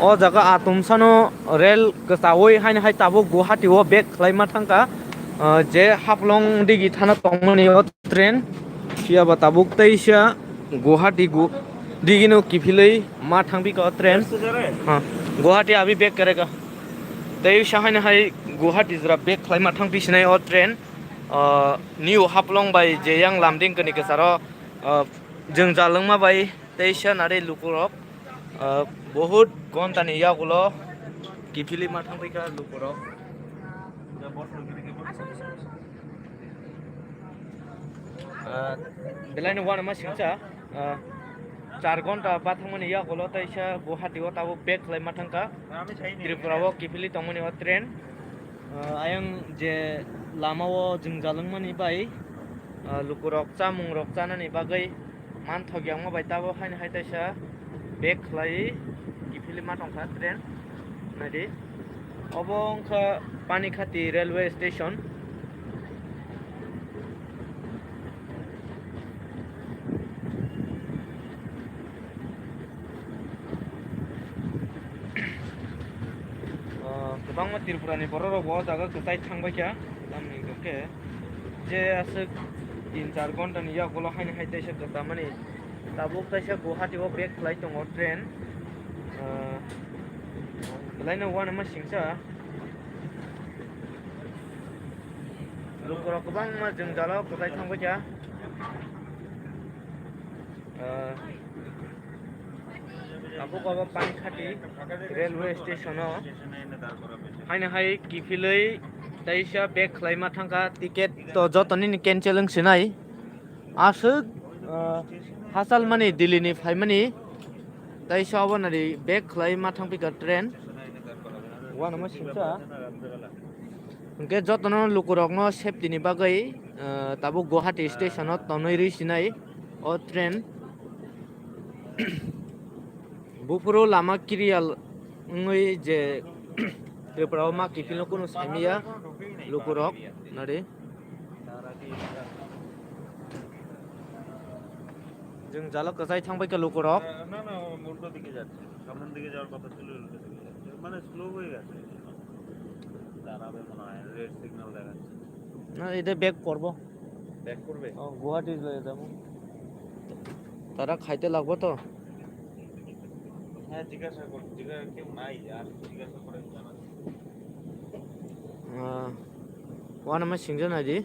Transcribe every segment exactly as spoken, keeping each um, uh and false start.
O jaga atomsano rel kwchaui haino hai tabuk Guwahati o back khlaima thangkha, ah, je Haflong digi thana tongmani o train. Phiya ba tabuk teisa Guwahati gu-, digino kiphilwi ma thangpikha o train. Ha, Guwahati abhi back karega. Teisa haino hai Guwahati jora back khlaima thangpisinai o train. Ah, New Haflong bai je yang Lumding kani kwcharo, ah, jwngjal wngma bai teisa nari lukurok. Ah, bohut gontani yagulo kiphilwi ma thangphaikha lukurok. Ah, belaino uanama singcha, ah, char gonta bathangmani yagulo teisa Guwahati o tabuk back khlai ma thangkha. Tripura o kiphilwi tongmani o train. Ah, ayang je lama o jwngjal wngmani bai, ah, lukurok chamung rok chanani bagwi manthok yangma bai tabuk haino hai teisa back khlai kiphilwi ma tongkha train. Naidi, obo wngkha Panikhati railway station. Ah, kwbangma Tripura ni borok rok bo o jaga kwchai thang bai kha, tamni hwnkhe je aswk tin char gonta ni yagulo haino hai teisa kwchamani tabuk teisa Guwahati o back khlai tongo train. Ah, belaino uanama singcha. Lukurok kwbangma jwngjalo kwchai thang bai kha. Ah, tabuk obo Panikhati railway station o haino hai kiphilwi teisa back khlaima thangkha, ticket to jotoni ni cancel wngsinai. Aswk, ah, hachal mani Delhi ni phaimani teisa obo nari back khlai ma thangpikha train. Uanama singcha. Hwnkhe jotono lukurokno safety ni bagwi, ah, tabuk Guwahati station o tonwi rwi sinai o train. Buphuru lama clear wngwi je Tripura o ma kiphilno kunu saimaya lukurok nari. Jwngjalo kwchai thang bai kha lukurok. না, না, উল্টো দিকে যাচ্ছে। সামনের দিকে যাওয়ার কথা ছিল, উল্টো দিকে যাচ্ছে। মানে স্লো হয়ে গেছে। দাঁড়াবে মনে হয়, রেড সিগন্যাল দেখাচ্ছে। না, এটা ব্যাক করবো। ব্যাক করবে? ও, গুয়াহাটি লয়ে যাবো। তারা খাইতে লাগবো তো। হ্যাঁ, জিজ্ঞাসা কর, জিজ্ঞাসা, কেউ নাই, আর জিজ্ঞাসা করে জানা। Ah, uanama singja naidi.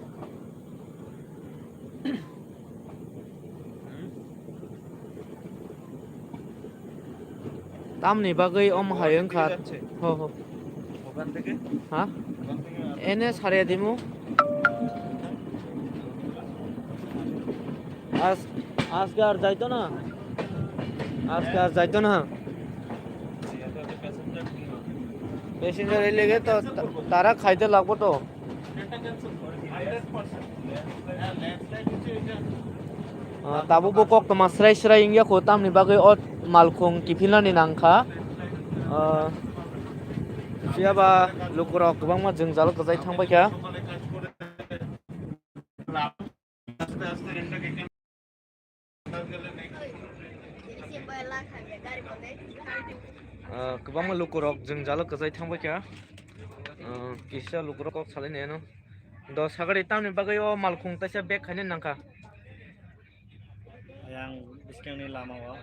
Tamni bagwi om hai wngkha. যাচ্ছে? Ho, ho. ওখান থেকে? Ha? ওখান থেকে আর এনে সারিয়া দিমু। আজ, আজকে আর যাইতো না? আজকে আর যাইতো না? এত, এত প্যাসেঞ্জার কি হবে? প্যাসেঞ্জার এই লেগে তো তা-, তারা খাইতে লাগবো তো। Ah, tabuk bo kok toma srai srai wngya kho, tamni bagwi o malkhung kiphilnani nangkha. Ah, phiya ba lukurok kwbangma jwngjalo kwchai thang bai kha. Ah, kwbangma lukurok jwngjalo kwchai thang bai kha. Ah, kisa lukurok kok salai neno. Do sagari tamni bagwi o malkhung taisa bag khaina nangkha. Yang biskangni lama o,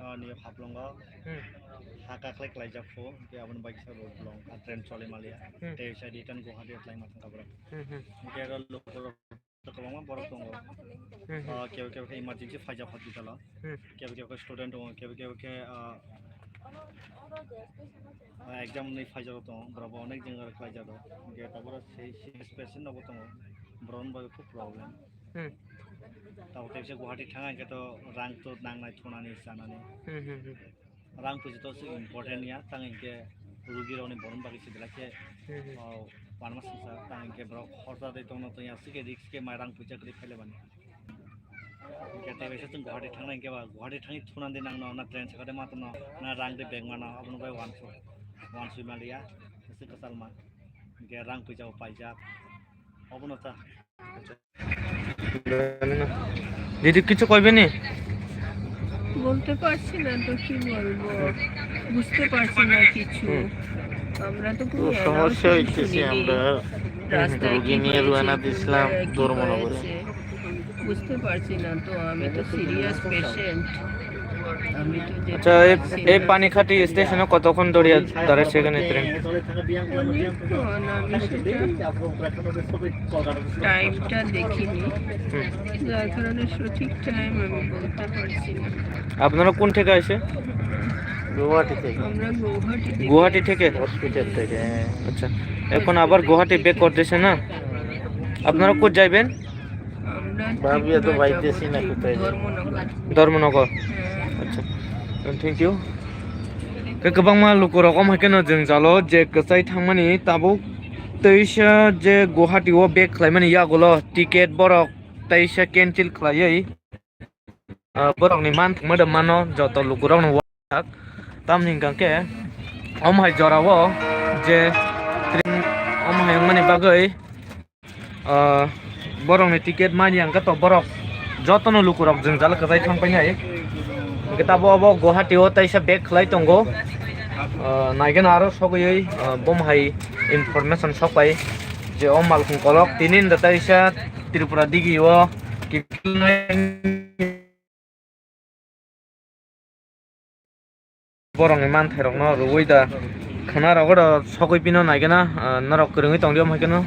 o ni Haflong o Hmm. ha kaklai klaijak phu, hwnkhe aboni bagwi sa bo bolong, a train choli maliya. Hmm. Tei sa return Guwahati o tlaima thangkha borok. Hmm, hmm. Hwnkhe aro lukurok kwbangma borok tongo. Hmm, hmm. O, kebo kebo khe emergency phaijak hospital o. Hmm. Kebo kebo khe student tongo, kebo kebo khe, ah, ah, exam ni phaijak tongo, borok bo onek jeng aro khlaijak rok. Hwnkhe tabora sei, sei patient rok bo tongo, borok ni bagwi khub problem. Hmm. Tabuk teisa Guwahati thang hwnkhe to rang to nangnai thunani chanani. Hmm, hmm, hmm. Rang puisa to se important ya, tang hwnkhe rugi rokni borokni bagwi se belai khe, Hmm, hmm. o, wanma swngsa, tang hwnkhe borok khorsa de tongna tongya, aswk khe risk khe mai rang puisa kwrwi phailaimani. Hwnkhe tei kaisa chwng Guwahati thangnai hwnkhe ba, Guwahati thangwi thunandi nangno, na train sakha de ma tongno, na rang de bag mano, abono bai wansuk, wansui manliya, aswk kwchalma. Hwnkhe rang puisa bo paijak, obono ta. দিদি কিছু কইবে নি? বলতে পারছি না তো, কি বলবো। বুঝতে পারছি না কিছু। হুম। আমরা তো কোনো তো সমস্যা অ্যানাউন্সমেন্ট হইতেছে, শুনিনি। আমরা, হুম, রাস্তায় রুগী কি নিয়ে হয়েছে, রওনা কোন দিছিলাম জায়গায় কি ধর্মনগরে। হয়েছে, বুঝতে পারছি না। তো আমি তো সিরিয়াস পেশেন্ট, আমি তো যেতে আচ্ছা, এই, পারছি এই না। পানিখাটি স্টেশনে কতক্ষণ ধরে দাঁড়াচ্ছে এখানে ট্রেন? অনেকক্ষণ, আমি সেটা টাইমটা দেখিনি, হুম। যার কারণে সঠিক টাইম আমি বলতে পারছি না। আপনারা কোন থেকে আসে? গুয়াহাটি থেকে। আমরা গুয়াহাটি থেকে। গুয়াহাটি থেকে? হসপিটাল থেকে, হ্যাঁ। আচ্ছা, এখন আবার গুয়াহাটি ব্যাক করতেছে না? আপনারা কোথায় যাইবেন? আমরা ভাবিয়া তো ট্রিপে বাইতেছি না যাবো কোথায় যাবো। ধর্মনগর। ধর্মনগর? হ্যাঁ। আচ্ছা, thank you. Khe kwbangma lukurok omo hai kheno jwngjalo je kwchai thangmani tabuk teisa je Guwahati o bag khlaimani yagulo ticket borok teisa cancel khlaiwi, ah, borokni manthokma de mano joto lukurokno waithak. Tamni hwnkha khe omo hai jorao je train omo hai wngmani bagwi, ah, borokni ticket mani hwnkhe to borok jotono lukurok jwngjal kwchai thang painai. Hwnkhe tabuk obo Guwahati o teisa bag khlai tongo. Ah, naigeno aro sogwi, ah, bomo hai information sokpai je o malkhung kolok tini da teisa Tripura digi o kiphilnai. Borokni manthairokno rwui da khwnarok oro sogwi pino naigena, ah, norok kwrwngwi tongdi omo hai kheno.